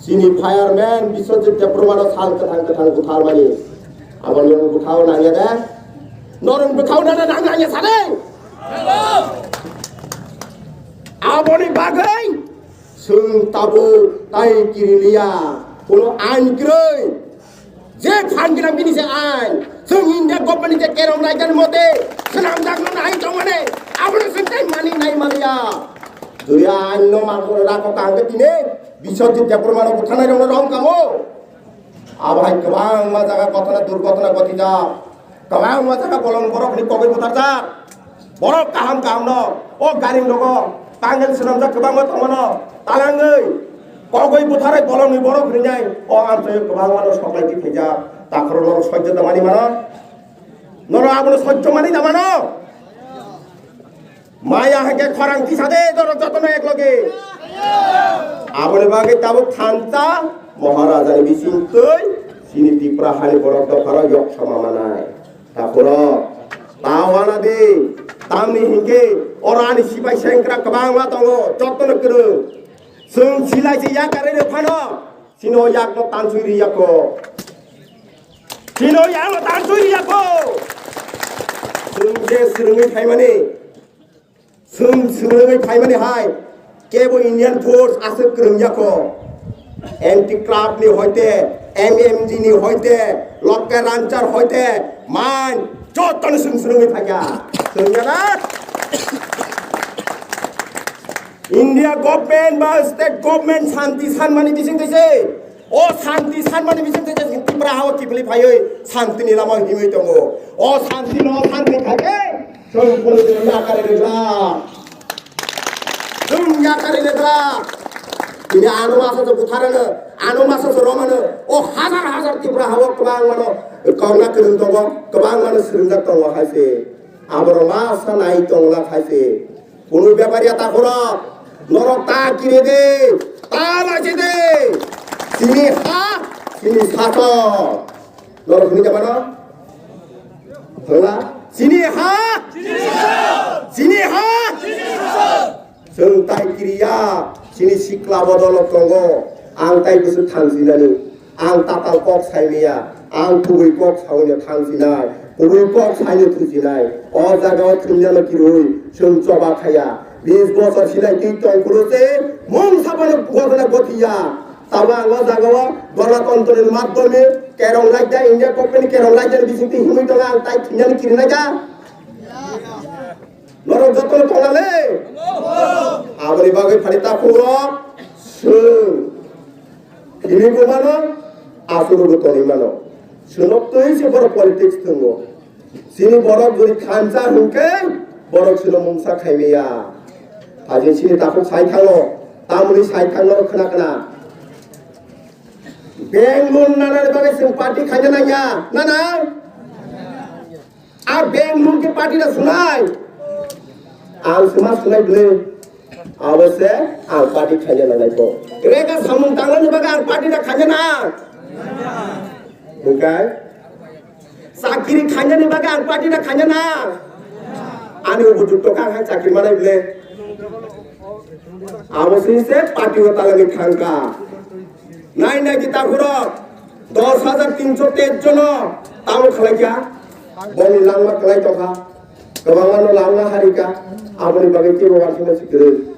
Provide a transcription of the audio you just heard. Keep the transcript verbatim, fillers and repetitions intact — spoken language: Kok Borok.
Chini fireman Biswajit Debbarma no sal kwthang kwthang butharmani. Aboni bwkhao nangya de? Norok bwkhao nana nang nangya sani? Aboni bagwi chwng tabuk tai kiriliya, kuno ain kwrwi. Je phan gwnang bini se ain. Chwng India government ni je kerong raidani mote swnamjakno nai tongmani, abono chwng tai mani nai maliya. Jodi ain no mangkoro rako kangkhe tini Biswajit Debbarma no butharnai rokno rom kamo. Abo hai kwbangma jaga ghotona, durghotona ghotijak. Kwbangma jaga bolong borok ni kogwi butharjak. Borok kaham kaham no o gari rogo tangwi swnamjak kwbangma tongmano talangwi kogwi butharai bolongni borok rinai o amchoi kwbangma no soklai di khaijak. Takhoro norok sojjo tongmani mano, norok abono sojjo mani da mano. Maya hake khorang tisa de norok jotono ekloge. Aboni bagwi tabuk thansa Maharajani bisingtwi chini Tipra hani borok dopharo yok sama manai. Takhoro, ta wana di, tamni hinkhe oro ani sipai sengkrak kwbangma tongo, jotono kwrwng. Chwng silai se yakarwi rw phano, chini o yakno tanswi ri yako. Chini o yakno tanswi ri yako. Chwng je swrwngwi phaimani, Chwng swrwngwi phaimani hai kebo Indian Force aswk kwrwng yako. Anti Club ni hoite, M M G ni hoite, Lokke Ranchar hoite, man jotono chwng swrwngwi phaikha. Swrwngya na? India government ba state government santi sanmani bising twi se. O santi sanmani bising twi se Tripura hao kiphilwi phaiwi santi ni lama himwi tongo. O santi no santi khai. Chwng kunu chwng yakarwi rwgla. Chwng yakarwi rwgla. Tini ano masa se butharano, ano masa se romano. O hazar hazar Tripura hao kwbang mano kongna kwrwng tongo, kwbang mano swrwngjak tongo hai se. Aborok masa nai tongla khai se. Kunu bepari ya ta khoro. Norok ta kire de, ta laje de. Chini ha, chini sato. Norok hini jabano? Thangla? Chini ha? Chini ha? Chwng tai kiriya, chini sikla bodol tongo. Ang tai bwswk thansinani. Ang tatal kok saimaya. Ang kubui kok saoino thansinai. Kubui kok saino thusinai. O jaga o thumyano kirui. Chwng choba khaya. Bis bosor sinai twi tongphuru se. Mung sabano gotona gotiya. Tamo ang o jaga o Ganatantrani madhyome kerong laijak, India company kerong laijak bisingtwi himwi tongo ang tai thwinani kirinai ja. Norok jotono tongna le. Aboni bagwi phani takhuk rok chwng himwi bo mano, aswk bo tongwi mano. Chwngno twi se borok politics tongo. Chini borok jodi thansa hwnkhe borok chwngno mungsa khaimaya. Ajin chini takhuk sai thango, tamoni sai thango khna khna. Bank loan nanani bagwi chwng party khaina nangya, nana? A bank loan khe party da sunai? Ang sima sunai bwle. Abo se ang party khaina nangnai kho. Rega samung tangnani bagwi ang party da khaina nang. Bukai? Chakiri khainani bagwi ang party da khaina nang. Ani upojukto kha hai chakiri manai bwle. Abo sini se party o talangwi thangkha. Nai nai di takhurok dos hajar tinso teish jono tamo khalai kha. Boni langma kwlai tongkha. Kwbangma no langma harika. Aboni bagwi kebo wansukma si kwrwi.